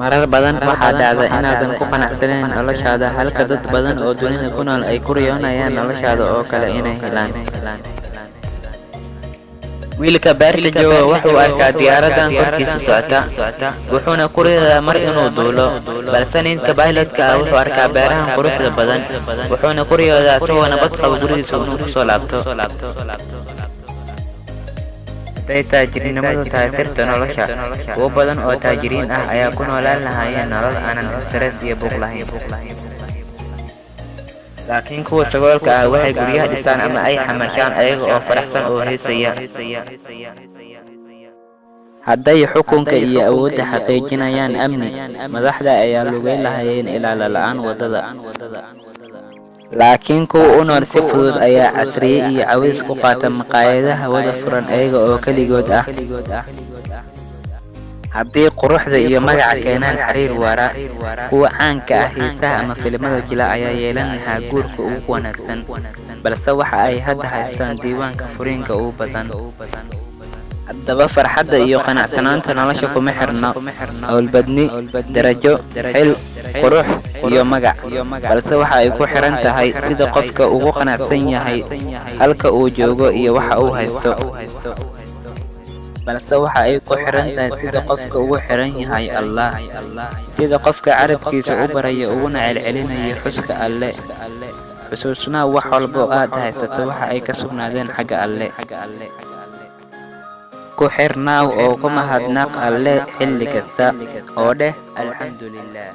Marar badan waxaa dhacda inaadan ku qanacsanayn noloshaada, halka dad badan oo dunida ku nool ay ku riyoonayaan noloshaada oo kale inay helaan. Wiilka beerta jooga wuxuu arkaa diyaaradan korkiisa socota, wuxuuna ku ridaa mar inuu duulo, balse ninka pilotka ah wuxuu arkaa beerahan quruxda badan, wuxuuna ku riyoodaa isagoo nabad qaba gurigiisa inuu kusoo laabto. Hadday taajirnimadu tahay sirta nolosha, kuwo badan oo taajiriin ah ayaa ku noolaan lahaayeen nolol aanan stress iyo buuq lahayn. Laakiin kuwa saboolka ah waxay guryaha dhisaan ama ay xamaashaan ayaga oo faraxsan oo heesaya. Hadday xukunka iyo awoodda xaqiijinayaan amni, madaxda ayaa lugeyn lahaayeen ilaalo la'aan waddada. Laakiin kuwa u nool si fudud ayaa casriye iyo caways ku qaata maqaayadaha wada furan ayaga oo keligood ah. Haddii quruxda iyo magaca keenaan xiriir waara, kuwa caanka ah heesaha ama filimada jila ayaa yeelan lahaa guurka ugu wanaagsan, balse waxa ay hadda haystaan diiwaanka furiinka ugu badan. Haddaba farxadda iyo qanacsanaanta nolosha kuma xirna hawlbadni, darajo, xil, qurux iyo magac, balse waxa ay ku xiran tahay sida qofka ugu qanacsan yahay halka uu joogo iyo waxa uu haysto. Balse waxa ay ku xiran tahay sida qofka ugu xiran yahay Allah, sida qofka carabkiisa u barayo uguna celcelinayo xuska Alle. Xusuusnaa wax walba oo aad haysato waxa ay ka sugnaadeen xagga Alle. Ku xirnaaw oo ku mahadnaq Alle xilli kasta oo dheh alxamdulillaah.